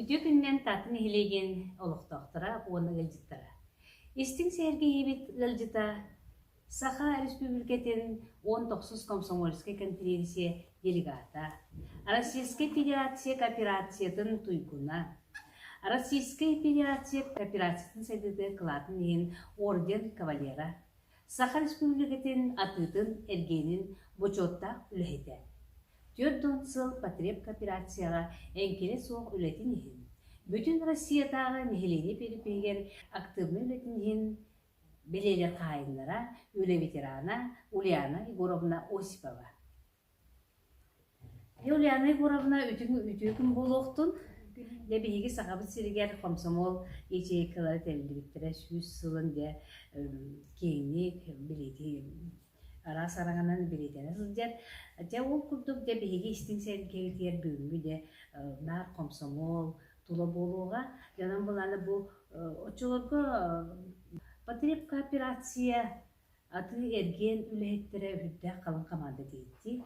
Үтүө күнүнэн Таатта нэһилиэгин олохтоохторо уонна ыалдьыттара. Истиҥ сэһэргэһиибит ыалдьыта Саха Республикатын 19 комсомольскай конференция делегата, Российскай Федерация кооперациятын туйгуна, Российскай Федерация кооперациятын сайдыытыгар кылаатын иһин орден кавалера, Саха Республикатын атыытын-эргиэнин бочуоттаах үлэһитэ. 40 сыл потребкооперацияҕа эҥкилэ суох үлэтин иһин, Бүтүн Россиятааҕы нэһилиэнньэ перепиһигэр актыыбынай үлэтин иһин бэлиэлэр хаһаайыннара, үлэ ветерана Ульяна Егоровна Осипова. Ульяна Егоровна үтүө күн буолуохтун. Дьэ биһиги Сахабыт сиригэр хомсомуол ячейкалара тэриллибиттэрэ 100 сылын дьэ киэҥник билиити араас араҥанан бэлиэтэнэ сылдьар. Дьэ ол курдук дьэ биһиги истиҥ сэргэбитигэр бүгүҥҥү дьэ наар хомсомуол тула буолуоҕа. Дьонон былаана бу оччолорго потребкооперация атыы-эргиэн үлэһиттэрэ үрдээх халыҥ хамаанда тиийдии.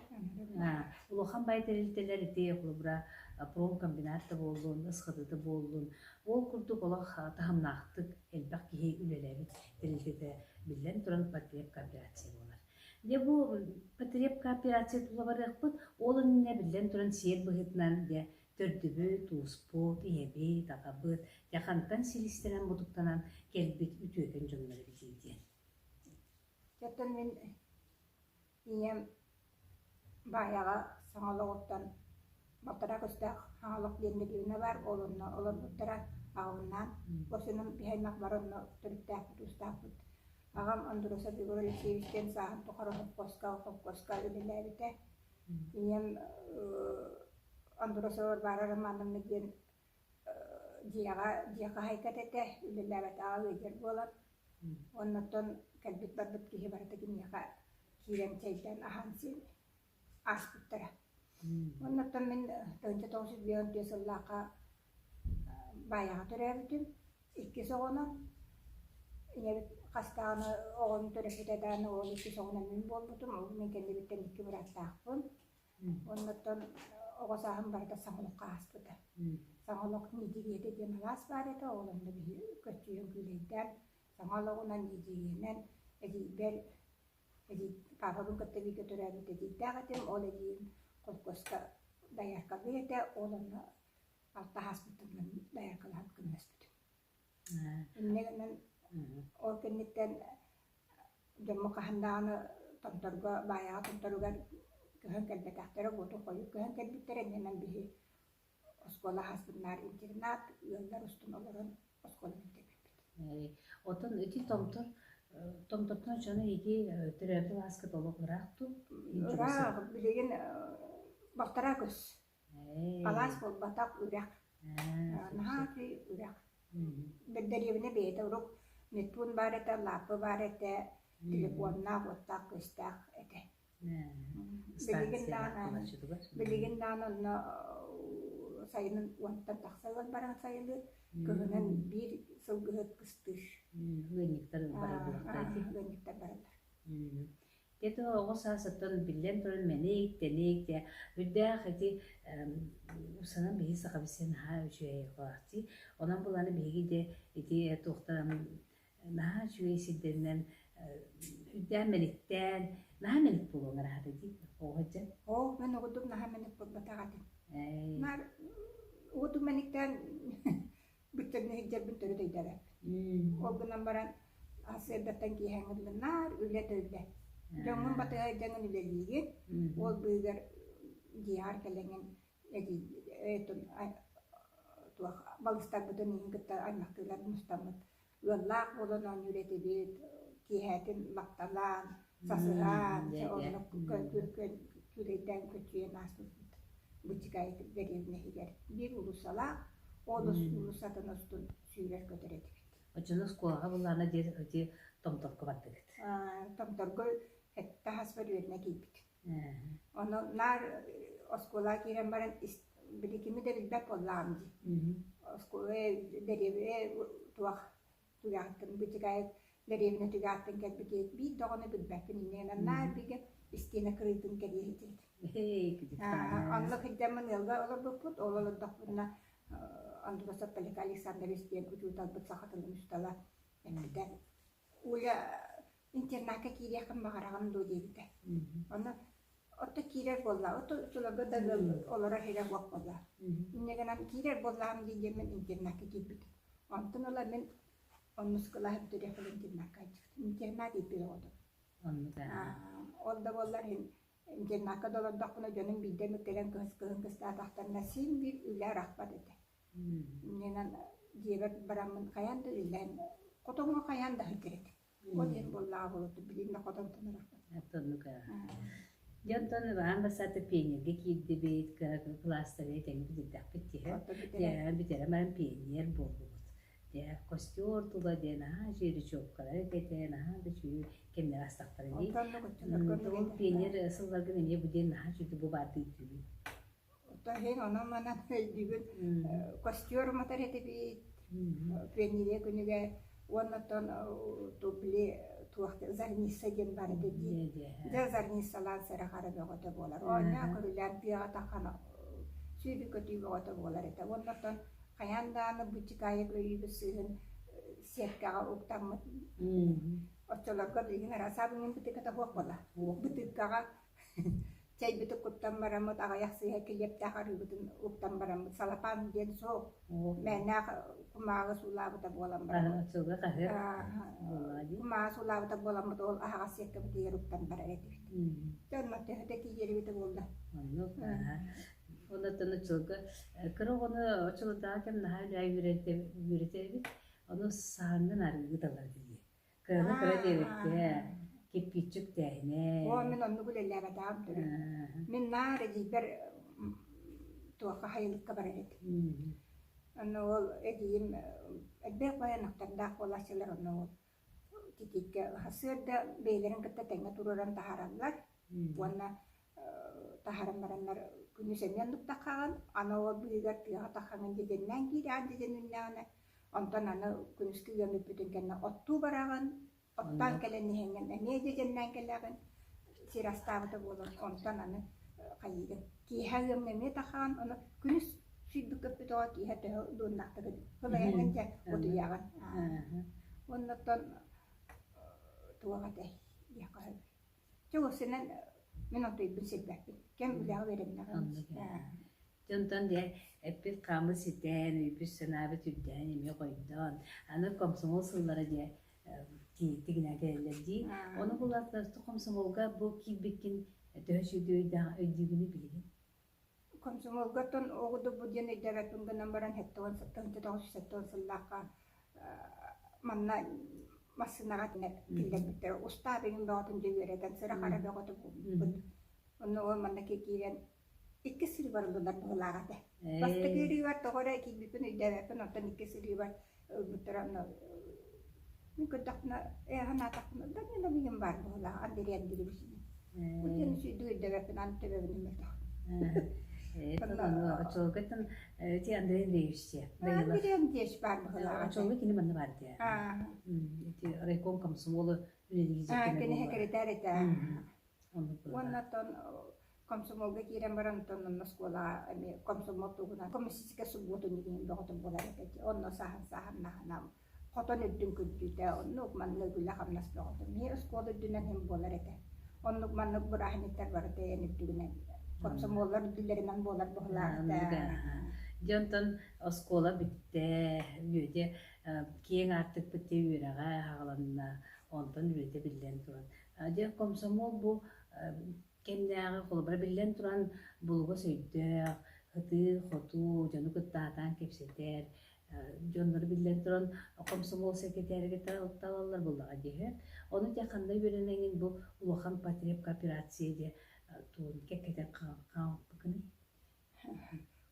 Улахан бай тэрилтэлэр ити холобура промкомбинат да буоллун, ысхаты да буоллун, ол курдук олох таһымнаахтык элбэх киһи үлэлээбит тэрилтэтэ биллэн туран потребкооперация буолар. Дьэ бу потребкооперация тула барыахпыт, ол иннинэ биллэн туран сиэр быһыытынан дьэ төрдүбүт, ууспут, ийэбит, аҕабыт дьэ хантан силистэнэн-мутуктанан кэлбит үтүөкэн дьоннор эбитий диэн. Оттон мин ийэм Баайаҕа саҥа олоҕуттан балтараа көстөөх саҥа олох диэн дэриэбинэ баар, ол онно олорбуттара аҕабынаан. Осунум биһи аймах бары онно төрүттээхпит, уустаахпыт. Аҕам Андросов Егор Алексеевич диэн сааһын тухары холкуоска, холкуоска үлэлээбитэ. Ийэм Андросова Варвара Романовна диэн дьиэҕэ дьиэ хаһаайката этэ, үлэлээбэтэҕэ ыалдьар буолан. Оннуттан кэлбит-барбыт киһи барыта киниэхэ киирэн чэйдээн аһаан-сиэн ааспыттара. Оннуттан мин 1954 сыллаахха Баайаҕа төрөөбүтүм. Иккис оҕонон ийэбит хас даҕаны оҕону төрөппүтэ даҕаны ол иккис оҕонон мин буолбутум. Ол мин кэннибиттэн икки бырааттаахпын. Оннуттан оҕо сааһым барыта саҥа олоххо ааспыта. Саҥа олох Нидьириэтэ диэн алаас баар этэ, ол онно биһи көччүйэн күүлэйдээн, саҥа олоҕунан Нидьириэнэн эдьиийбэр эдьиий паапабын кытта бииргэ төрөөбүт эдьиийдээх этим, ол эдьиийим холкуоска дояркалыыр этэ, ол онно алта ааспыттан дояркалаһан көмөлөспүтүм. Инньэ гынан ол кэнниттэн дьоммут хаһан даҕаны Томторго, Баайаҕа Томторугар көһөн кэлбэтэхтэрэ, уоту хойут көһөн кэлбиттэрэ. Иннинэн биһи оскуола ааспыт наар интернат, ыаллар устун олорон оскуола бүтэрбиппит. Оттон ити Томтор Томтортон дьоно ити төрөөбүт алааскыт олох ыраах дуу? Ыраах, билигин балтараа көс. Алаас буолбатах, үрэх. Наһаа үчүгэй үрэх. Дэриэбинэ бэйэтэ урук медпуун баар этэ, лааппы баар этэ, телефоннаах, уоттаах-күөстээх этэ. Билигин даҕаны билигин даҕаны онно сайынын уонтан тахса ыал баран сайылыыр, кыһынын биир сылгыһыт кыстыыр. Ыанньыктар барар буолуохтара ити. Ыанньыктар бараллар. Дьэ оҕо саасыттан биллэн туран мэник, тэник дьэ үрдээх ити санам биһиги сахабыт сирин наһаа үчүгэй айылҕалаах дии. Онон буланы биһиги дьэ ити туохтан наһаа үчүгэй сирдэринэн үрдээн мэниктээн наһаа мэник буолуоҥ араһата дии оҕо дьэ. Оо, мин оҕудук наһаа мэник буолбатах этим. Наар оҕудук мэниктээн Бүттэринэ сылдьарбын төрүт өйдөөбөппүн. Ол гынан баран сарсыардаттан киэһээҥҥи дылы наар үлэ да үлэ. Дьоҥҥун батыһа сылдьаҥҥын үлэлиигин, ол быыһыгар дьиэҕэр кэлэҥҥин туох балыстарбытын иһин кытта аймахтыылар мустаммыт ыаллаах буолан оонньуур этибит, киэһээтин лапталаан, сасыһаан, оннук күүлэйдээн көччүйэн ааспыппыт. Быччыкай дэриэбинэ иһигэр биир уулуссалаах, ол уулуссатын устун сүүрэр-көтөр этибит. Оччону оскуолаҕа буллаана диэн ити Томторго бардыгыт? Томторго сэттэ хаспар үөрэнэ киирбит. Ону наар оскуолаҕа киирэн баран били кими да билбэт буоллаҕым дии. Оскуола дэриэбинэ туох түгэҕиттэн бычыкаайык дэриэбинэ түгэҕиттэн кэлбит биир да оҕону билбэппин инньэ гынан наар бигэ истиэнэ кырыытын кэриэһ этибит. Онно сылдьаммын ыалга олорбуппут, ол олордохпуна. Андросов Полика Александрович диэн учууталбыт саха тылын учуутала эппитэ. Оля интернакка киириэххин баҕараҕын дуо диэбитэ. Онно отто киирэр буолла, отто оччолорго да ыал олорор сирэ суох буолла. Инньэ гынан киирэр буоллаҕым дии диэммин интернакка киирбитим. Онтон ыла мин оннус кылааһы бүтэриэхпин интернакка сылдьыбытым. Интернат ииппит оҕотум. Оннук аа. Ол да буоллар иһин интернакка да олордохпуна дьонум биирдэ эмит кэлэн кыһын кыстаатахтарына син биир үлэ арахпат этэ. Иннинэн дьиэбэр бараммын хайаан да үлэлээн хотоҥҥо хайаан да сылдьар этим. Ол иһин буоллаҕа буолуо билигин да хотонтон арахпат. Оннук аа. Дьэ онтон аан бастаата пионерга киирдибит, кыра кылаастары тэҥҥэ бүтэрдэхпит тиһэ. Дьэ бүтэрэн баран пионер буоллубут. Дьэ костер тула диэн наһаа үчүгэй речевкалары кэтэн, наһаа да үчүгэй кэмнэр астахтара дии. Ол пионер сылларгын эмиэ бу диэн наһаа үчүгэй бу баардыы өйдүүбүн. Оттон иһин онон-манан өйдүүбүн костер уматар этибит пионерия күнүгэр уонна оттон били туох зарница диэн баар этэ дии. Дьэ зарницалаан сыра-хара бөҕөтө буолар. Оонньоон көрүлээн тыаҕа таххан сүүрүү-көтүү бөҕөтө буолар этэ. Уонна оттон хайаан даҕаны быччыкаайык өйүүбүт сыыһын сиэккэҕэ уктаммыт. Оччолорго билигин араасаабыҥҥын бытыыката суох буолла. Бытыыккаҕа Чэйбитин куттан бараммыт, аҕыйах сыыһа килиэптээх арыыбытын уктан бараммыт, салапаан диэн суох, мээнээх кумааҕы суулаабыта буолан бараммыт. Сылга хаһыат буоллаҕа дии. Кумааҕы суулаабыта буоламмыт, ол аһаҕас сиэккэбитигэр уктан барар этибит. Дьэ, онно төһө да тиийэрибитэ буолла. Оннук. Оннуттан оччолорго кыра оҕону оччолордооҕу кэм наһаа үлэ үөрэтэ эбит. Ону саһаҥҥын арыгы талар дии. Кыраны кыра диэбиккэ, кирпииччик үктээһинэ. Оо, мин оннук үлэлээбэтэҕим төрүт. Мин наар эдьиийбэр туохха сайылыкка барар этим. Онно ол эдьиийим элбэх байанахтардаах буолааччылар онно ол титииккэ сарсыарда бэйэлэрин кытта тэҥҥэ туруоран таһаараллар уонна таһааран бараннар күнүс эмиэ оннук таххаҕын, аны ол быыһыгар тыаҕа таххаҥын дьэдьэннээн киирэҕин дьэдьэн үүннэҕинэ Онтон аны күнүскү ыам бүппүтүн кэннэ оттуу бараҕын, оттоон кэлэн иһэҥҥин эмиэ дьэдьэннээн кэлэҕин, сир астаабыта буолан онтон аны хайыыгын. Киэһэ ыамҥа эмиэ тахаан, ону күнүс сүүрбүт көппүт оҕо киэһэ төһө дуоннаахтык сылайаҥҥын дьэ утуйаҕын. Уоннаттан туох этэй диэххэ сөбүй. Чэ уопсайынан мин утуйбун сирбэппин. Кэм үлэҕэ үөрэннэҕим. Дьонтон дьэ эппит хааммыт ситэн, өйбүт-санаабыт үрдээн эмиэ хойдоон, аны комсомол сыллара дьэ тигинэ кэлэллэр дии. Ону булааттар комсомолга бу киирбиккин төһө сүдү өйдүүгүнүй билигин? Комсомолга оттон оҕудубу диэн өйдөөбөппүн гынан баран 79 сыллаахха манна массыынаҕа киллэрбиттэр. Устаап иҥин бөҕөтүн дьэ үөрэтэн, сыра-хара бөҕөтө буолбуппут. Онно ол манна киирэн иккис сырыыбар ыллылар быһыылаах этэ. Бастакы ырыыбар тоҕо эрэ киирбиппин өйдөөбөппүн, оттон иккис ырыыбар ылбыттара онно мин көрдөхпүнэ, ээ санаатахпына, да мин билигин баар быһыылаах, Андрей Андреевич Бу диэн үчүгэйдик өйдөөбөппүн, аны төбөбүн мөлтөх. Оччолорготтон ити Андрей Андреевич дии. Андрей Андреевич баар быһыылаах. Оччолорго кини манна баар дии. Ити райком комсомола үлэлиир Кини секретарь этэ. Уонна оттон комсомолга киирэн баран онтон онно оскуолаҕа эмиэ комсомол туһунан коммунистическай субботунньугун бөҕөтүн буолар этэ. Онно сааһын сааһыннаһына хотон үрдүн күрдүүтэ, оннук маннык үлэ-хамнас бөҕөтө. Эмиэ оскуола үрдүнэн иһин буолар этэ. Оннук маннык бырааһынньыктар барыта эн үрдүгүнэн комсомоллар үрдүлэринэн буолар быһылаахта. Дьэ онтон оскуола бүттэ, үөдэ киэҥ аартыкпыт дьэ үөрэҕэ аҕаланна, онтон үлэтэ биллэн туран. Дьэ комсомол бу кэмнээҕи холобура биллэн туран булугас өйдөөх, сытыы-хотуу, дьону кытта сатаан кэпсэтэр, дьоннору биллэн туран комсомол сэкирэтээригэр талаллар буоллаҕа дии. Ону дьэ ханна үөрэнэҥин бу улахан потребкооперация диэ тугун кэккэтэн хаалбыккыный?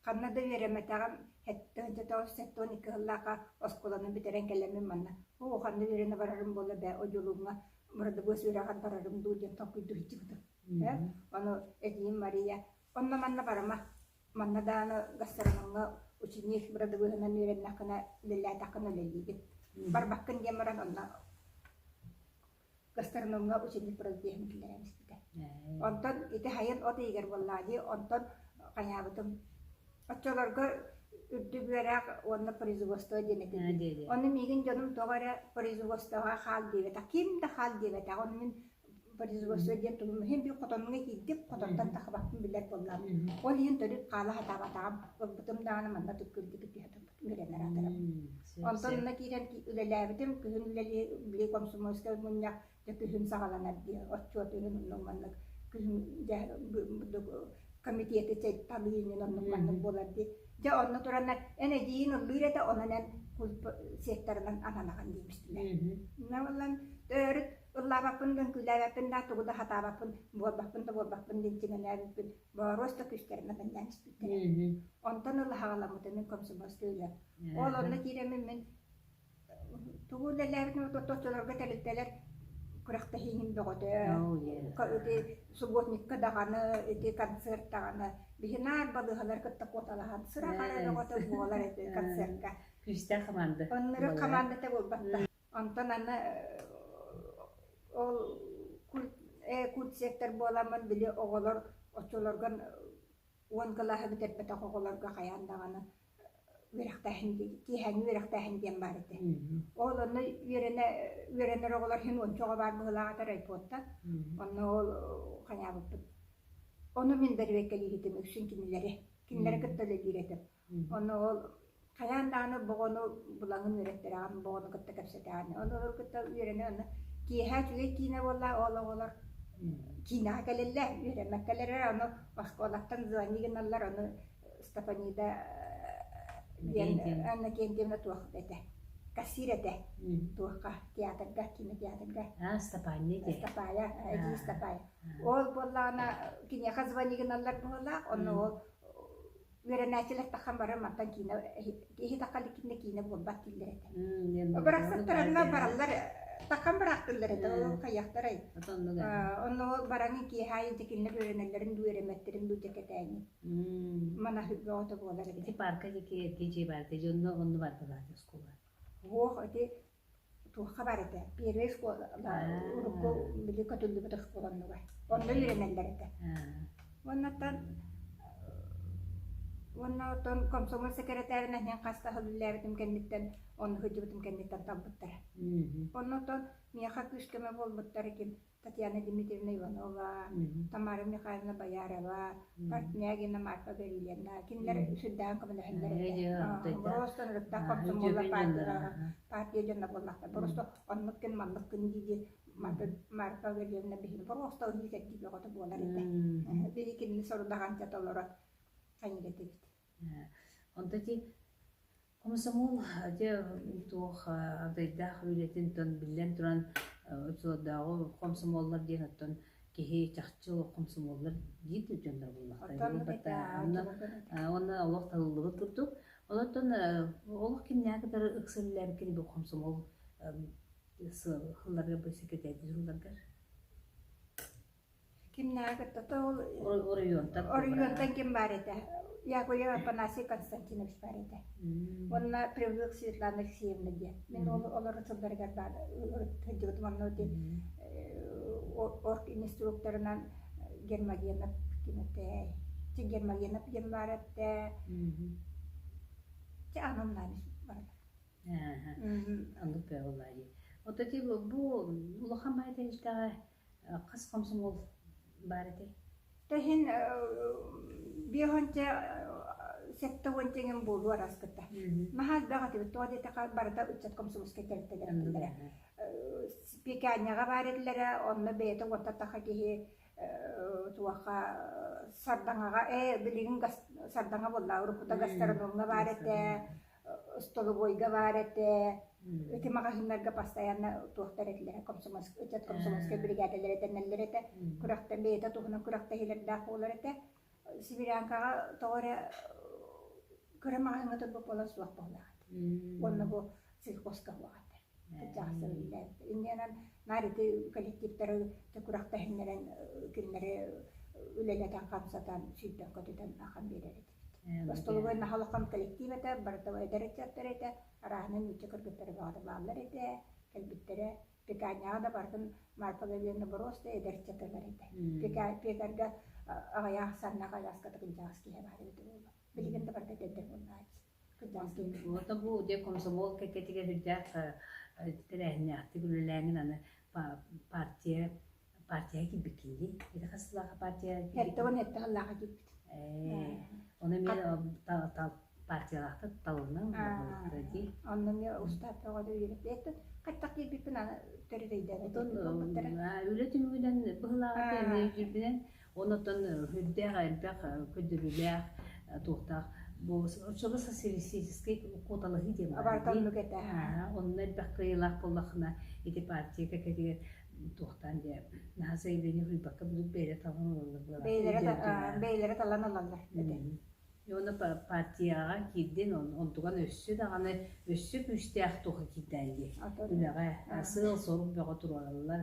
Ханна да үөрэммэтэҕим, 79-72 сыллаахха оскуоланы бүтэрэн кэлэммин манна оо ханна үөрэнэ барарым буолла бээ одьулууҥҥа мырдыбыас үөрэҕэр барарым дуу диэн толкуйдуу сылдьыбытым. Ону эдьиийим Мария онно-манна барыма, манна даҕаны гастрономҥа ученик бырадыбыаһынан үөрэннэххинэ үлэлээтэххинэ үлэлиигин. Барбаккын диэн баран онно гастрономҥа ученик бырадыбыаһын киллэрэн испитэ. Онтон ити хайын от ыйыгар буоллаҕа дии, онтон хайаабытым. Оччолорго Үрдүк үөрэх уонна производство диэн этэ дии. Ону миигин дьонум тоҕо эрэ производствоҕа хаал диэбэтэх. Ким да хаал диэбэтэх. Ону мин производство диэн тугум иһин биир хотоҥҥо киирдим, хотонтон тахыбаппын билэр буоллаҕым. Ол иһин төрүт хаала сатаабатаҕым. Ылбытым даҕаны манна түккүрдүк түһэ турбутум үөрэнэр аатырым. Онтон онно киирэн үлэлээбитим. Күһүн үлэлии били комсомольскай мунньах дьэ күһүн саҕаланар дии отчуот иһин оннук маннык күһүн дьэ комитеты талыы иһин оннук маннык буолар дии дьэ онно тураннар эн эдьиийин ыллыыр этэ онон эн секторынан ананаҕын диэбистилэр ыллан төрүт ыллаабаппын да үҥкүүлээбэппин да тугу да хатаабаппын буолбаппын да буолбаппын диэн чиҥэнээбиппин бооруос да күүстэринэн анньан испиттэрэ онтон ыла хаҕаламмытым мин комсомольскай үлэ ол онно киирэммин мин Тугу үлэлээбитим оччолорго тэрилтэлэр күрэхтэһииһин бөҕөтө, ити субботникка даҕаны, ити концерт даҕаны биһи наар балыыһалары кытта куоталаһан сыра-хара бөҕөтө буолар этэ концертка. Күүстээх хамаанда. Оннук хамаандата буолбатта. Онтон аны ол культ сектор буоламмын били оҕолор оччолорго уон кылааһы бүтэрбэтэх оҕолорго хайаан даҕаны үөрэхтээһин киэһээҥҥи үөрэхтээһин диэн баар этэ. Ол онно үөрэнэ үөрэнэр оҕолор иһин уонча оҕо баар быһыылаах этэ райпоттан. Онно ол хайаабыппыт. Ону мин бэрэбиэркэлииһитим үксүн кинилэри. Кинилэри кытта үлэлиир этим. Онно ол хайаан даҕаны боҕону булаҥын үөрэттэрэҕин, боҕону кытта кэпсэтэҕин. Ону ол кытта үөрэнэ онно киэһэ үчүгэй киинэ буолла ол оҕолор киинэҕэ кэлэллэр, үөрэммэккэлэр эрэ ону оскуолаттан звонить гыналлар, ону Степанида диэн Анна Кентьевна туох этэ кассир этэ туохха театрга кинотеатрга а Степания диэн Степая эдьиий Степая ол буоллаҕына киниэхэ звонить гыналлар быһыылаах онно ол үөрэнээччилэр таххан баран мантан киинэ киһи тахха иликкинэ киинэ буолбат дииллэр этэ барахсаттарына бараллар таххан бараахтыыллар этэ ол хайыахтарай онно бараҥын киэһэ аайы дьэ кинилэр үөрэнэллэрин дуу үөрэммэттэрин дуу дьэ кэтээҥҥин Манаһыт бөҕөтө буолар эбит. Ити парка диэки эргэ дьиэ баар этэ, дьонно онно бардылар оскуола. Уох ити туохха бар этэ? Первый школа урукку били көтүллүбүт оскуола оннугар. Онно үөрэнэллэр этэ. Уоннаттан уонна оттон комсомол сэкирэтээринэн иһин хас да сыл үлэлээбитим кэнниттэн онно сылдьыбытым кэнниттэн талбыттара. Оннотон миэхэ күүс-көмө буолбуттар ким Татьяна Дмитриевна Иванова, Тамара Михайловна Боярова, Портнягина Марфа Гаврильевна кинилэр сүрдээҕин көмөлөһөллөр этэ. Просто ырыттаах комсомоллар партия дьоно буоллахтар. Просто оннук күн маннык күн дии Марфа Гаврильевна биһиги просто ыһыы кэрдии бөҕөтө буолар этэ. Биһи кинини сорудаҕанча толорон хайыыр этибит. Онто ити Комсомол дьэ туох абыйдаах үлэтин тон биллэн туран оччолордооҕу комсомоллар диэн оттон киһи чахчы олох комсомоллар диир да дьоннор буоллахтара буолбата онно уонна олох талыллыбыт курдук онтон олох кимнээх кытары ыкса үлэлээбиккин бу комсомол сылларга бу секретарь сылларгар Кимнээҕи кытта ол оройуонтан оройуонтан ким баар этэ? Яковлев Афанасий Константинович баар этэ. Уонна Привык Светлана Алексеевна диэн. Мин ол олору сылларыгар баар сылдьыбытым онно ити орг инструкторынан Гермогенов ким этэ? Гермогенов диэн баар этэ. Чэ анамнаан баралар. Оннук буоллаа дии. Ото ти бу улахан баай тэрилтэҕэ Хас комсомол баар этэй? Тэһин биэһонча сэттэ тэҥин буолуо араскыта. Наһаа элбэх этибит. Тоҕо диэтэххэ барыта ыччат комсомольскай тэрилтэлэр этилэрэ. Пекарняҕа баар этилэрэ, онно бэйэтэ уонтан таха киһи туохха Сардаҥаҕа ээ билигин Сардаҥа буолла уруккута гастрономҥа баар этэ столовойга баар этэ ити маҕаһыыннарга постоянно туохтар этилэрэ комсомольскай ыччат комсомольскай биригээдэлэр этэннэллэр этэ күрэхтэ бэйэтэ туһунан күрэхтэһиилэрдээх буолар этэ сибирянкаҕа тоҕо эрэ кыра маҕаһыыҥҥа турбут буолан суох буоллаах этэ уонна бу сельхозка суох этэ кырдьаҕас үлэлээбит иннинэн наар ити коллективтары күрэхтэһиннэрэн кинилэри үлэлэтэн хамсатан сүүрдэн көтүтэн ахан биэрэр этибит Остолобуой наһаа коллектив этэ, барыта эдэр ыччаттар этэ, арааһынан нуучча кыргыттара бөҕөтө бааллар этэ, кэлбиттэрэ. Пекарняҕа да барытын Марфа Гавриловна боруоста эдэр ыччатылар этэ. Пекарга аҕыйах саннаах аляската кынчаҕас киһи баар эбитэ буолуо. Билигин да барыта эдэрдэр буоллаҕа дии. Кырдьаҕас киһи. Уота бу дьэ комсомол кэккэтигэр үрдээх тэрээһиннээхтик үлэлээҥин аны партия партияҕа киирбиккин дии. Ити хас сыллаахха партияҕа киирбиккин? 77 сыллаахха киирбит. Ээ, ону эмиэ партиялаахтар талынан буолуохтара дии. Онно эмиэ устаап бөҕөтө үөрэппиэттэн хайдах киирбиппин аны төрүт өйдөөбөт Отон үлэ түмүгүнэн быһылааҕыта эмиэ өйдүүрбүнэн онотон үрдээх элбэх көрдөрүүлээх туохтаах бу оччоло социалистическай куоталаһыы диэн баар Барыта оннук этэ. Онно элбэх кыайыылаах буоллаххына ити партия кэкэтигэр туохтаан диэ наһаа заявление суруйбакка будут бэйэлэрэ талан ылаллар буолар. Бэйэлэрэ бэйэлэрэ талан ылаллар этэ. Уонна партияҕа киирдин, онтуган өссө даҕаны өссө күүстээх туоха киирдээн дии. Үлэҕэ сыал-сорук бөҕө туруораллар,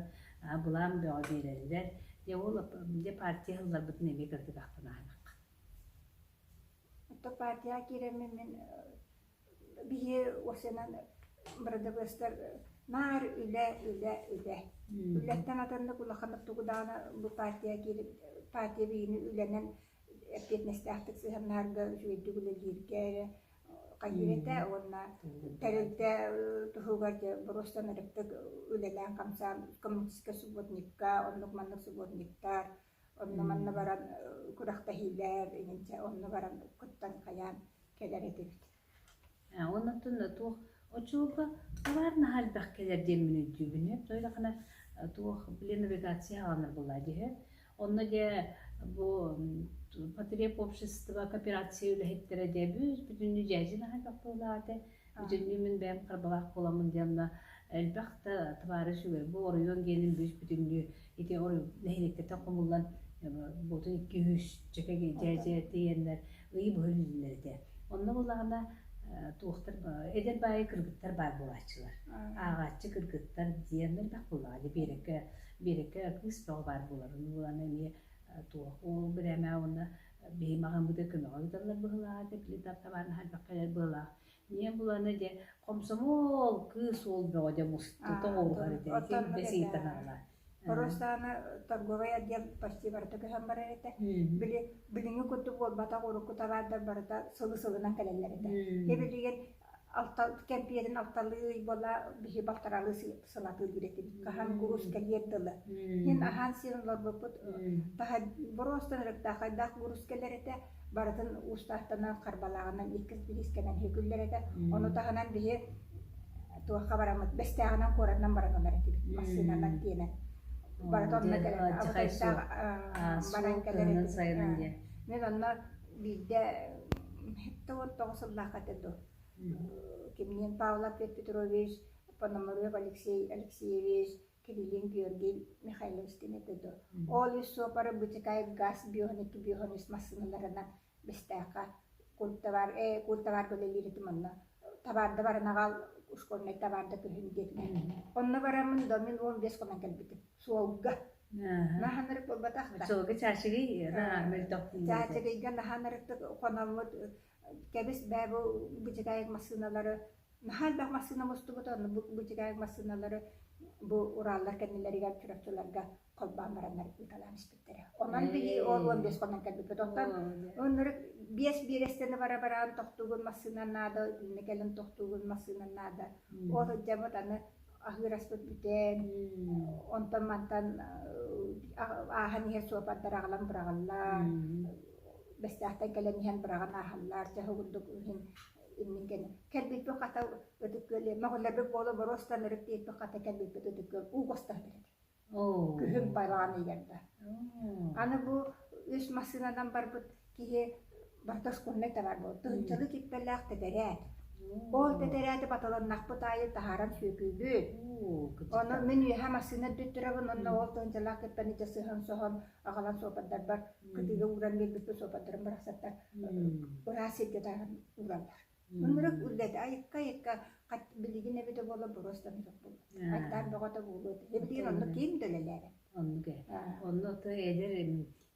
былаан бөҕө биэрэллэр. Дьэ ол дьэ партия ылларбытын эмиэ кырдьык ахтан ааһыахха. Оттон партияҕа киирэммин мин биһи уопсайынан бырадабыастар наар үлэ, үлэ, үлэ. Үлэттэн атыннык улаханнык тугу даҕаны бу партия киирip партия биһини үлэнэн эппиэтинэстээхтик сыһыаннаһарга, үчүгэйдик үлэлииргэ эрэ хайыыр этэ уонна тэрилтэ туһугар дьэ боруостан ырыктык үлэлээн-хамсаан коммунистическай субботникка, оннук-маннык субботниктар, онно-манна баран күрэхтэһиилэр иҥинчэ онно баран кыттан хайаан кэлэр этибит. Оннуттан туох оччолорго табаар наһаа элбэх кэлэр диэммин өйдүүбүн. Тоҕо туох били навигация аҕаланар буоллаа дии. Онно дьэ бу потреб общество кооперация үлэһиттэрэ дьэ бүүс бүтүннүү дьээдьи наһаа элбэх буоллаҕа этэ. Бүтүннүү мин бэйэм харбалаах буоламмын диэн онно элбэх да табаары сүгэр. Бу оройуон диэнин бүүс бүтүннүү ити нэһилиэктэртэн хомуллан буотун 200 чэкэ дьээдьэ тиийэннэр ыйы быһа үлэлииллэр этэ. Онно буоллаҕына туохтар эдэр баайы кыргыттар баар буолааччылар. Ааҕааччы кыргыттар диэн элбэх буоллаҕа дии биэрэккэ биэрэккэ кыыс бөҕө баар буолар. Ону буолан эмиэ туох ол бирээмэ уонна биһи маҕаһыыммыта көмөҕө ыыталлар быһыылаах этэ, били табаарынаһа элбэх кэлэр быһыылаах. Ийэм буланы дьэ комсомол кыыс уол бөҕө дьэ мустута оҕуруһар этэ. Оттон Бэсийтэн аҕала. Оросаана торговай отдел почти барыта көһөн барар этэ. Били билиҥҥи курдук буолбатах урукку табаардар барыта сылы-сылынан кэлэллэр этэ. Билигин алта кэмпиэрин алталыы буола биһи балтаралыы сылатыыр этибит. Хаһан курус кэлиэр дылы. Мин аһаан сиэн олорбуппут таһа боруостан ырыктаахайдаах курус кэлэр этэ. Барытын уустаахтанан харбалааҕынан иккис бириискэнэн үһүкүллэр этэ. Ону таһынан биһи туохха бараммыт Бэстээҕинэн куоратынан баран ылар этибит массыынанан тиэнэн. Барыта онно кэлэр абытайдаах баран кэлэр этибит. Мин онно биирдэ 79 сыллаахха этэ дуо кимниин Павлов Петрович, Пономарев Алексей Алексеевич, Кириллин Георгий Михайлович диэн этэ дуо. Ол үс суопары Бытикай газ биоһун биоһун үс массыыналарынан Бэстээххэ культовар, э, культоварга үлэлиир этим онно табаарда баран аҕал школьнай табаарда күһүн диэтилэр. Онно бараммын да мин 15 хонон кэлбитим суолга. Наһанарык буолбатах да. Суолга чаачыгый мөлтөх Чаачыгыйга наһанарыктык хономмут кэбис бээ бу бычыкаайык массыыналары наһаа элбэх массыына мустубута онно бу бычыкаайык массыыналары бу Ураллар кэннилэригэр Чурапчыларга холбоон бараннар ыыталаан испиттэрэ. Онон биһи ол 15 хонон кэлбиппит. Оттон оннору биэс биэрэстэни бара бараан тохтуугун массыына наада, иннэ кэлин тохтуугун массыына наада. Ол сылдьабыт аны аһыыр аспыт бүтэн, онтон мантан ааһан иһэр суопардар аҕалан быраҕаллар. Бэстээхтэн кэлэн иһэн быраҕан ааһаллар. Чаһы курдук иһин иннин кэннэ. Кэлбиппит хата Ытык Күөл мөҕүллэрбит буола боруостан ырык диэппит хата кэлбиппит Ытык Күөл уу костон этэ. Күһүн балаҕан ыйыгар да. Аны бу үс массыынанан барбыт киһи барыта школьнай табаар буолла. Тыһыынчалыы киппэлээх тэтэрээт. Ол тэтэрээти баталаннахпыт аайы таһааран сүөкүүбүт. Ону мин үөһэ массыына үрдүт турабын уонна ол тыһыынчалаах киппэни дьэ сыһан-соһон аҕалан суопардарбар кытыыга ууран биэрбиппин суопардарым барахсаттар ыраас сиргэ таһааран уураллар. Ынырык үлэтэ айыкка-айыкка билигин эбитэ буолла боруостан ырык буолла. Айдаан бөҕөтө буолуо этэ. Билигин онно ким да үлэлээбэт. Оннук ээ. Онно то эдэр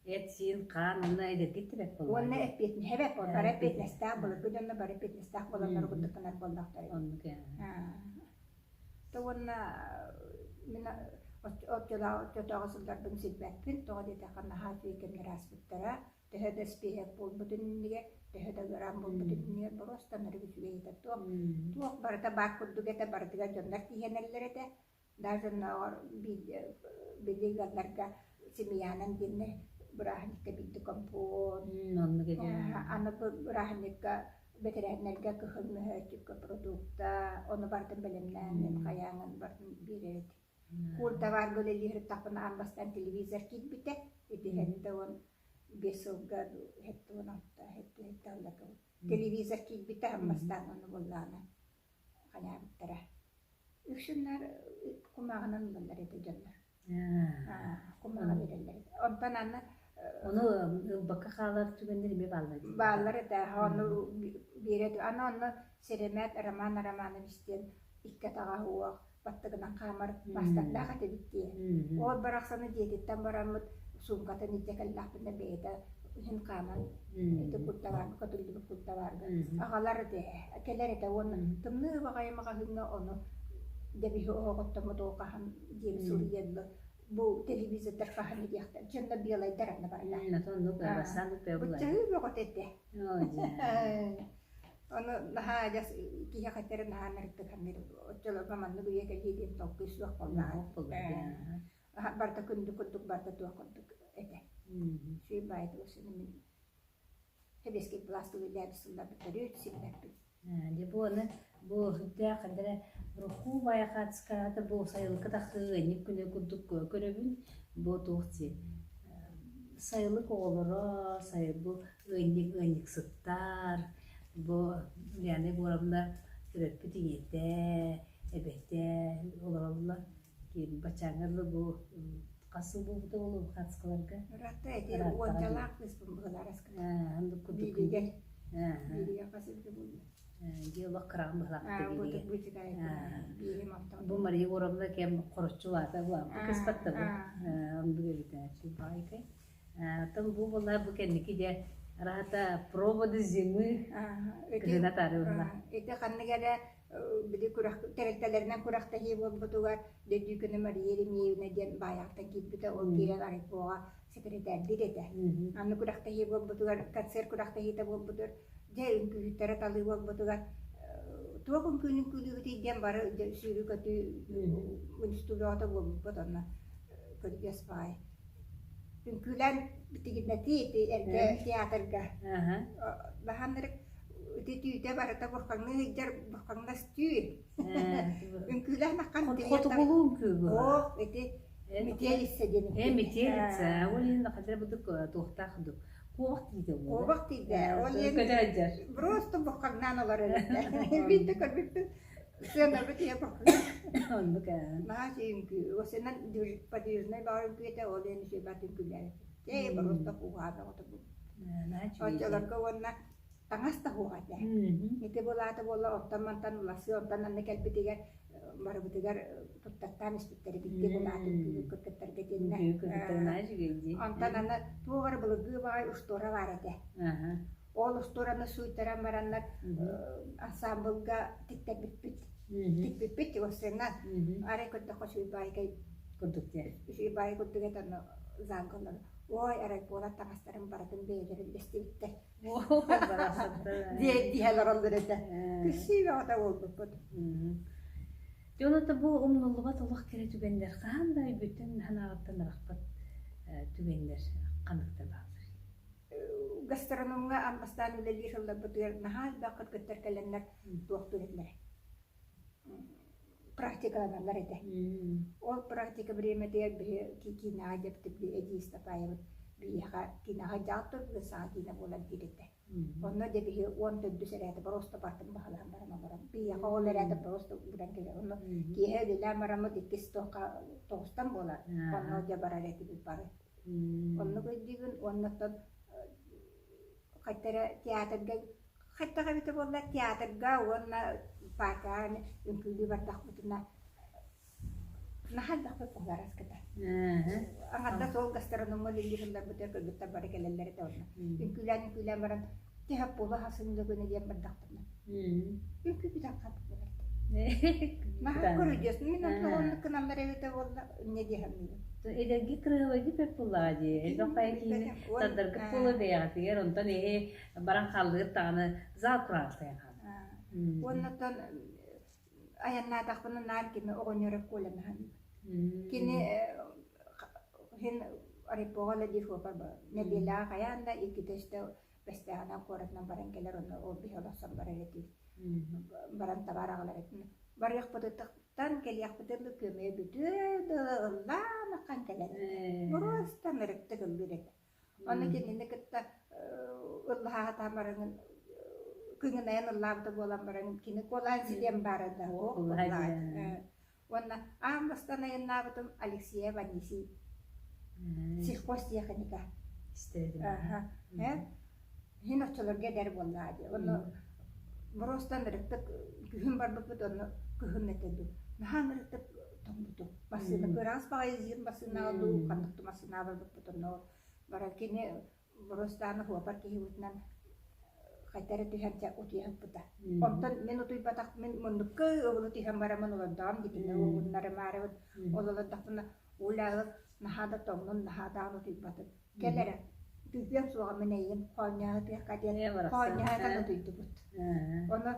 эт-сиин, хаан онно эдэргит да бэрт буоллаҕа. Уонна эппиэтинэһэ бэрт буолла. Бары эппиэтинэстээх былыргы дьонно бары эппиэтинэстээх буолаллар курдук гынар буоллахтара. Оннук ээ. То уонна мин оччотооҕу сылларбын сирбэппин. Тоҕо диэтэххэ наһаа үчүгэй кэмнэр ааспыттара. Төһө да испииһэк буолбутун иннигэр, төһө да ыараан буолбутун иннигэр боруоста ынырык үчүгэй этэ. Туох, туох барыта баар курдук этэ, барытыгар дьоннор тииһэнэллэр этэ. Даже оннооҕор били ыалларга семьянан диэннэр бырааһынньыкка биирдэ компот, Оннук этэ. аны бырааһынньыкка бэтэрээннэргэ кыһыл мөһөөччүккэ продукта, ону барытын бэлэмнээн, хайааҥын барытын биэрэр этим. Куурдабаарга үлэлии сырыттахпына аан бастаан телевизор киирбитэ. Ити 75 сылга 76, 77 сылларга телевизор киирбитэ аан бастаан ону буоллаҕына хайаабыттара. Үксүннэр кумааҕынан ылаллар этэ дьоннор. Кумааҕы биэрэллэр этэ. Онтон аны Ону ылбакка хаалар түгэннэр эмиэ бааллар дии. Бааллар этэ. Ону биэрэ аны онно Сэрэмээт Роман Романович диэн икки атаҕа уох баттыгынан хаамар маастардаах этибит дии. Ол барахсаны дьиэтиттэн бараммыт суумкатын илдьэ кэллэхпинэ бэйэтэ иһин хааман ити куртабаарга көтүллүбүт куртабаарга аҕалар этэ кэлэр этэ уонна тымныы баҕайы маҕаһыыҥҥа ону дэбиһи оһоҕоттоммут ол хаһан диэри суруйаллар бу телевизордар хаһан диэхтэр дьонно белайдар анна барда быччаһыы бөҕөтө этэ Ону наһаа адьас киһиэхэ этэрэ наһаа ынырыктык саныыр. Оччолорго маннык үйэ кэлиэ диэн толкуй суох буоллаҕа. Барыта күндү курдук, барыта туох курдук этэ. Үчүгэй баайы осыны мин сэбиэскэй былааска үлэлээбит сылларбыт төрүт сирбэппин. Дьэ бу аны бу сүрдээх ханна урукку байахатскаата бу сайылыкка тахсыы ыанньык күнэ курдук көрөбүн. Бу туох дии сайылык оҕолоро сайыл бу ыанньык ыанньыксыттар бу Ульяна Егоровна төрөппүт ийэтэ, эбэтэ олороллор. Баччааҥҥа дылы бу хас сыл буолбута буолуо хаатыскаларга? Ыраатта ити уончалаах кыыспын быһылаараскыта. Оннук курдук. Бииригэр. Бииригэр хас эбитэ буолла? Дьиэ олох кыраҕын быһылаахта бииригэ. Биирим алтан. Бу Мария Егоровна кэм хороччу улаата улааппыт кыспатта бу. Оннук эбит баайкай. Оттон бу буолла бу кэнники дьэ араата проводы зимы кыһына таарылла. Ити ханнык эрэ били күрэх тэрилтэлэринэн күрэхтэһии буолбутугар Дөдүүкүнэ Мария Еремеевна диэн баайаҕыттан киирбитэ ол киирэн райпоҕа секретарьдыыр этэ. Аны күрэхтэһии буолбутугар концерт күрэхтэһиитэ буолбутугар дьэ үҥкүүһүттэрэ талыы буолбутугар туох үҥкүүнү үҥкүүлүүбүтүй диэн бары сүүрүү-көтүү институту буолбуппут онно көрүдьүөс баҕайы үҥкүүлээн битигинэтии ити эргэ театрга баһаннарык ити түүтэ барыта бурхаҥныы сылдьар бурхаҥнас түү үҥкүүлээн аххан Хотугулуу үҥкүү Оо, ити метелица диэн Э, метелица. Ол иһин хатыра будук туохтаах курдук. Куобах тиитэ буолар. Куобах тиийдэ. Ол иһин Көтө сылдьар. просто бурхаҥнаан олорор этэ. Биирдэ көрбүппүн сыанабыт ийэ бурхаҥ. Оннук ээ. Наһаа үҥкүү. Осынан подвижной баҕар үҥкүүтэ ол иһин үчүгэй үҥкүүлээбит. Ээ, просто куһаҕан оҕото бу. Наһаа үчүгэй. Оччолорго уонна таҥас да суох этэ. Ити булаата буолла оттон-мантан уларсыы, онтон анны кэлбитигэр барыбытыгар туттартаан испиттэрэ бииргэ булаатын кыргыттарга итиннэ. Онтон аны туох эрэ былыргы баҕай устуора баар этэ. Ол устуораны сууйтаран бараннар ансаамбылга тиктэрбиппит. Тикпиппит сцена арай көрдөххө Сүүрбаайкай курдук диэн. Сүүрбаай курдук этэ онно залга олорон ой арай буолар таҥастарын барытын бэйэлэрин үллэстибиттэр. Диэһэ олороллор этэ. Күссүү бөҕөтө буолбуппут. Дьэ онон бу умнуллубат олох кэрэ түгэннэр хаһан да өйбүттэн санааҕыттан арахпат түгэннэр ханныктар бааллар? Гастрономҥа аан бастаан үлэлиир сылларбытыгар наһаа элбэх кыргыттар кэлэннэр туохтуур этилэр практикаланаллар этэ. Ол практика бириэмэтигэр биһи киинэҕэ дьэптик Эдии Истапаевыт биһиэхэ киинэҕэ дьаал турбут саҥа киинэ буолар диир этэ. Онно дьэ биһи 14 эрээтэ просто бартын баһылаан баран олорон биһиэхэ ол эрээтэ просто ууран кэлэр. Онно киэһэ үлэлээн бараммыт иккис туохха тоҕустан буолар. Онно дьэ барар этибит бары. Оннук өйдүүбүн уонна оттон хайта эрэ театрга хайдах эбитэ буолла театрга уонна паркаҕа үҥкүүлүү бардахпытына наһаа элбэхпит буолар аскыта. Аҥардас ол гастрономҥа үлэлиир сылларбытыгар кыргыттар бары кэлэллэр этэ онно. Үҥкүүлээн үҥкүүлээн баран тэһэ буола хасыҥҥа гына диэн бардахпытына үҥкүү бүтэн хаалбыт буолар. Наһаа көрүдьүөс. Мин онно оннук гыналлар эбитэ буолла инньэ дии саныыбын. Эдэрги кырыһабайгы бэрт буоллаҕа дии. Элбэх баайы киһини Билбэтим. Уон тардаргыт буолуо бэйэҕитигэр, онтон эһи баран хааллыгыт даҕаны зал кураанахтайан хаалар. Уоннаттан айаннаатахпына наар кини оҕонньоро Коляны саныыбын. Кини иһин райпоҕа үлэлиир суоппар нэдиэлэҕэ хайаан да иккитэ-үстэ Бэстээҕинэн куоратынан баран кэлэр онно ол биһи олохсон барар этибит. Баран табаар аҕалар этим. Барыахпытыттан кэлиэхпитин да көмө бүтүө дылы ыллаан ахан кэлэр этэ. Боруостан ырыктык ыллыыр этэ. Ону кинини кытта ыллаһаатаан бараҥын кыҥынайан ыллаабыта буолан баран кини куолаан ситиэн баара да Уонна аан бастаан айаннаабытым Алексеев Анисий сельхозтехника. Э Иһин оччолорго эдэр буоллаҕа дии. Онно боруостан ырыктык күһүн барбыппыт онно кыһын этэ дуу. Наһаа ырыктык тоҥмутум. Массыына кыараҕас баҕайы зим массыынаҕа дуу, ханнык да массыынаҕа барбыппыт онно барар кини боруостааны хуопар киһибитинэн хайта эрэ түһэн чэ утуйа сыппыта. Онтон мин утуйбатах мин муннукка ыбылы түһэн бараммын олордоҕум дитинэ угуннарымаарыбын ол олордохпуна Уля наһаа да тоҥнун наһаа даҕаны утуйбатым. Кэл эрэ, күүпүөм суоҕа мин эйигин хоонньоһутуохха диэн хоонньоһутан утуйдубут. Ону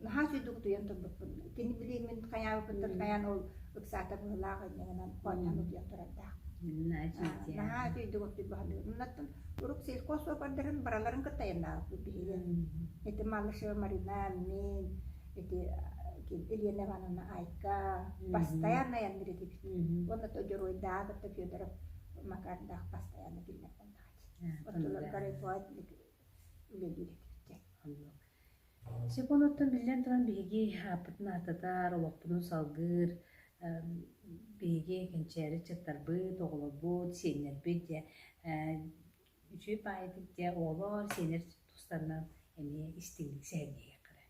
наһаа үчүгүйдүк утуйан турбуппун. Кини били мин хайаабыппыттан хайаан ол ыксаата быһыылаах инньэ хоонньоһон утуйан турардаах. Наһаа үчүгүйдүк утуйбаһалыыр. Оннуттан урук сельхоз суоппардарын бараларын кытта айаннаабыппыт биһиги. Ити Малышева Марина, мин, ити Елена Ивановна Айка постоянно айанныыр этибит. Уонна то дьоруойдааҕы кытта Федоров Макардаах постоянно кинилэр буоллаҕа дии. Оччолорго райпо үлэлиир этибит. Оннук. Сепоноттон биллэн туран биһиги ааппытын ааттатар, олохпутун салгыыр, биһиги кэнчээри ыччаттарбыт, оҕолорбут, сиэннэрбит дьэ үчүгэй баайытык дьэ оҕолор, сиэннэр тустарынан эмиэ истиҥник сэһэргэһиэххэ эрэ.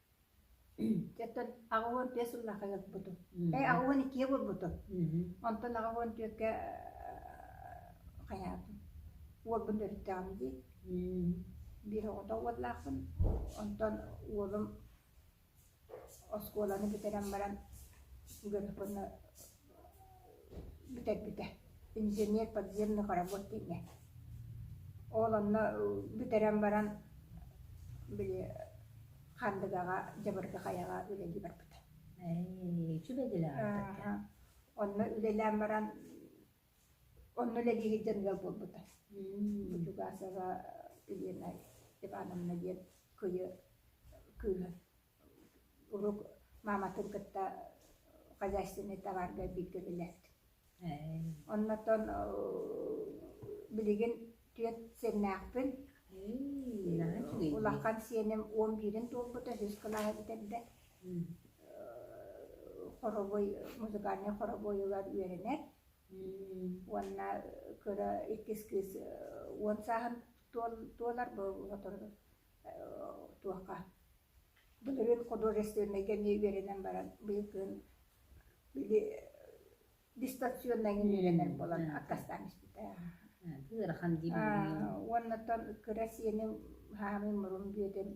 Оттон 85 сыллаахха ылбытым. Э, 82-гэ буолбутум. Онтон 84-кэ хайаатым. Уолбун өрүттэҕим дии. Биир оҕото уоллаахпын. Онтон уолум оскуоланы бүтэрэн баран ГПН бүтэрбитэ. Инженер подземных работ диэҥҥэ. Ол онно бүтэрэн баран били Хандыгаҕа Дьабыргы хайаҕа үлэлии барбыта. Онно үлэлээн баран онно үлэлии сылдьан ыал буолбута. Бучугасова Елена Ивановна диэн кыйы кыыһы урук мааматын кытта хозяйственный товарга бииргэ үлэлээбит. Оннотон билигин түөрт сиэннээхпин. Улахан сиэним 11-ин туолбута, үһүс кылааһы бүтэрдэ. Хоровой, музыкальнай хоровойугар үөрэнэр. Уонна кыра иккис кыыс 10 сааһын туолар, бу сотору туохха былырыын художественнайга эмиэ үөрэнэн баран быйыл кыһын били дистанционнайга үөрэнэр буолан аккастаан испитэ. Ыарахан дии Уоннаттан кыра сиэним хаамый мурун бүөтүн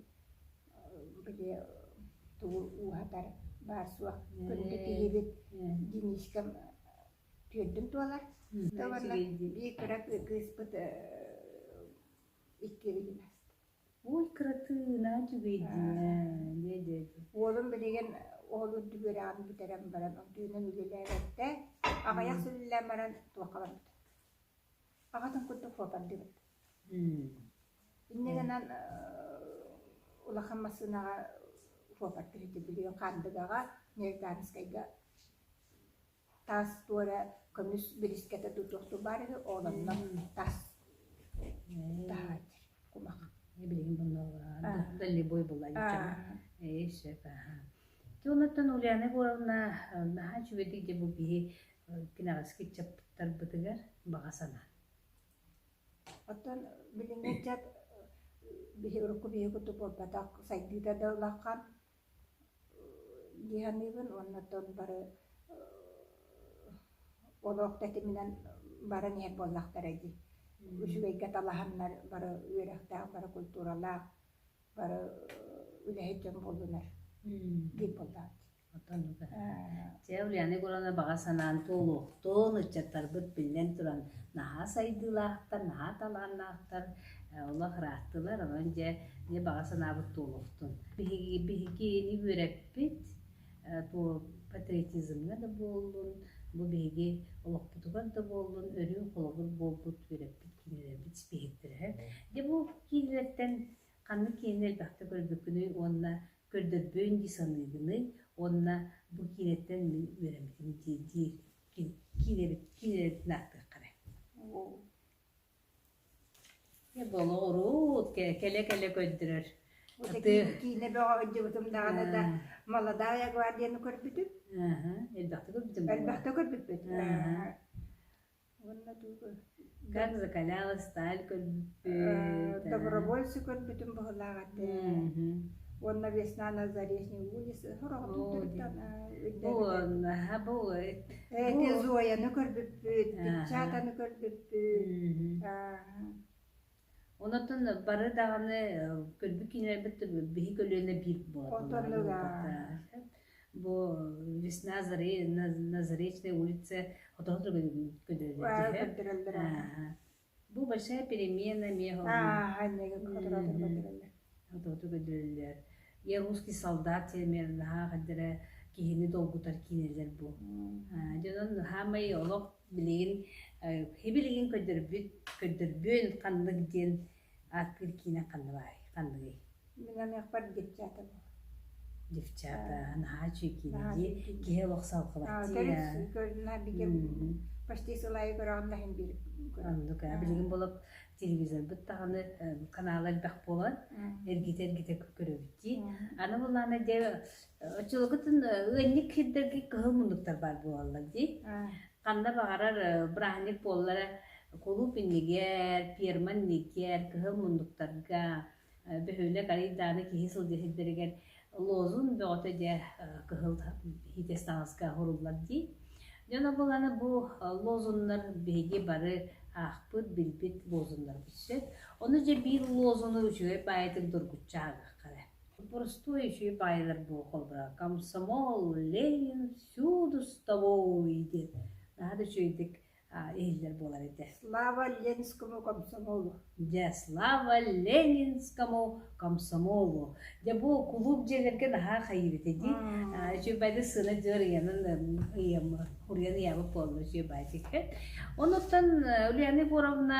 били тугу ууһатар баар суох күндү киһибит Денискам түөрдүн туолар. Уонна биир кыра кыыспыт икки ыйын ааста. Ой, кыратыына үчүгэйдиин дьэ дьэ дьэ. Уолум билигин ол үрдүк үөрэҕин бүтэрэн баран онтуйунан үлэлээбэттэ. Аҕыйах сыл үлэлээн баран туохха барбыта. Аҕатын курдук суоппардыыбыт. Инньэ гынан улахан массыынаҕа суоппардыыр этим. Билигин Хаандыгаҕа, Нежданскайга таас туора көмүс бирискэтэ тутуохтуу баар үһү, ол онно таас таһааччы кумах. Билигин bunно дальнобой буолла ээ сөп аха. Ти онуттан Ульяна Егоровна наһаа үчүгэйдик дьэ бу биһи кинэҕэски ыччаттарбытыгар баҕа санаа. Оттон билиҥҥи ыччат биһи урукку биһи курдук буолбатах, сайдыыта да улахан дии саныыбын уонна оттон бары олох тэтиминэн баран иһэр буоллахтара дии. Үчүгэйгэ талаһаннар бары үөрэхтээх, бары культуралаах, бары үлэһит дьон буоллунар диир буоллаҕым дии. Чэ, Ульяна Егоровна баҕа санаан туолуохтун, ыччаттарбыт биллэн туран наһаа сайдыылаахтар, наһаа талааннаахтар, олох ырааттылар, онон дьэ, дьэ баҕа санаабыт туолуохтун. Биһиги биһигини үөрэппит патриотизмҥа да буоллун, бу биһиги олохпутугар да буоллун, өрүү холобур буолбут үөрэппит киинэлэрбит испииһэктэрэ. Дьэ бу киинэлэртэн ханнык киинэни элбэхтэ көрбүккүнүй уонна көрдөрбүөн дии саныыгыный уонна бу киинэттэн мин үөрэммитим дии диир киинэбит киинэлэрбитин ааттыахха эрэ. Болоҕуруут кэлэ-кэлэ көрдөрөр. Киинэ бөҕө сылдьыбытым даҕаны да Молодая гвардияны көрбүтүм. Элбэхтэ көрбүтүм. Элбэхтэ көрбүппүт. Уонна тугу Как закалялась сталь көрбүппүт. Добровольцы көрбүтүм быһылаах этэ. Уонна Весна на Заречной улице сороҕотун Бу бу Эти Зояны көрбүппүт, Печатаны көрбүппүт. Онотон бары даҕаны көрбүт киинэлэрбит биһи көлүөнэ биир буолар. Бу Весна на Заречной улице хотоһу көрдөрөллөр. Бу большая перемена эмиэ хотоһу көрдөрөллөр. Я русский солдат эмиэ наһаа хаддара киһини долгутар киинэлэр бу. Дьонон хаамай олох билигин билигин көрдөрбүт көрдөрбүн ханнык диэн ааттыыр киинэ ханна баарый ханныгый? Мин аныахпар девчата буолар. Девчата наһаа үчүгэй киинэ дии киһи олох салҕыбат дии почти сыл аайы көрөҕүн да иһин биир Оннук билигин буолап телевизорбыт даҕаны канала элбэх буолан эргитэ-эргитэ көрөбүт дии. Аны булаана дьэ оччолоргутун ыанньык сирдэргэ кыһыл муннуктар баар буолаллар дии. Ханна баҕарар бырааһынньык буоллара кулууп иннигэр, пиэрмэ иннигэр, кыһыл муннуктарга бөһүөлэк арыйдааны киһи сылдьар сирдэригэр лозун бөҕөтө дьэ кыһыл иитиэс таҥаска уһуруллар дии. Дьон обуланы бу лозуннар биһиги бары аахпыт, билбит лозуннарбыт сөп. Ону дьэ биир лозуну үчүгэй баайытын доргуччу ааҕыахха эрэ. Простой үчүгэй баайылар бу холобура «Комсомол, Ленин всюду с тобой» диэн наһаа да үчүгэйдик иһиллэр буолар этэ. Слава Ленинскому комсомолу! Дьэ, слава Ленинскому комсомолу! Дьэ, бу кулууп дьиэлэргэ наһаа хайыыр этэ дии. Үчүгэйбайды сына дьөр ыйанан ыйам хуруйан ыйаабыт буолла үчүгэйбайдик. Онуттан Ульяна Егоровна,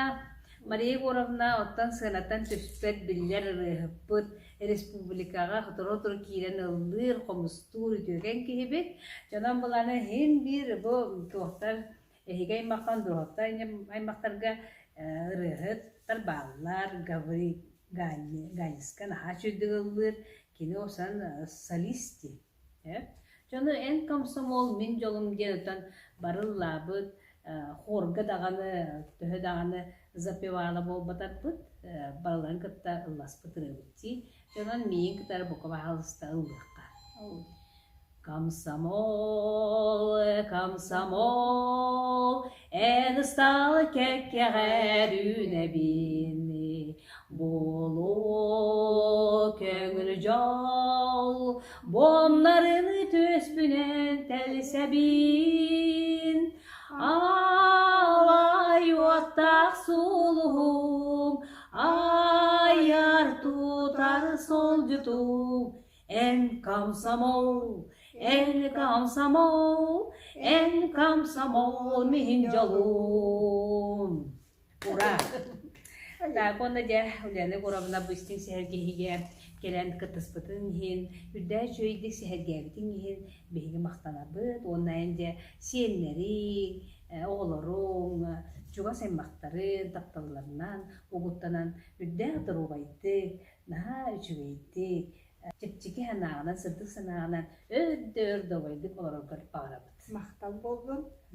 Мария Егоровна оттон сыанаттан түспэт биллэр ырыаһыппыт, республикаҕа сотору-сотору киирэн ыллыыр, хомустуур үтүөкэн киһибит. Дьонон былаана иһин биир бу туохтар эһиги аймаххан духовтар аймахтарга ырыаһыттар бааллар. Гаврил Ганиска наһаа үчүгдүк ыллыыр. Кини осан солист дии. Дьону эн комсомол, мин дьолум диэн отон барыллаабыт хорга даҕаны, төһө даҕаны запевала буолбатарбыт, барыларын кытта ылласпыт ырыабыт дии. Дьонон миигин кытары бука баһаалыста ыллыахха. Комсомол, комсомол, эн ыстаал кэккэҕэр үүнэбин, Буолуо көҥүл дьол, буомнарын түөспүнэн тэлсэбин. Аалай уоттаах сулуһум, айар тутар солдьутум, эн комсомол, эн комсомол, эн комсомол миһин дьолум. Ура! Так, уонна дьэ, Ульяна Егоровна бу истиҥ сэһэргэһиигэ кэлэн кыттыспытын иһин, үрдээх үчүгэйдик сэһэргээбитиҥ иһин биһиги махтанабыт уонна эн дьэ сиэннэриҥ, оҕолоруҥ, чугас аймахтарын тапталларынан угуттанан үрдээх доруобайдык, наһаа үчүгэйдик, чэпчэки санааҕынан, сырдык санааҕынан өр да өр доруобайдык олороргор баҕарабыт. Махтал буоллун.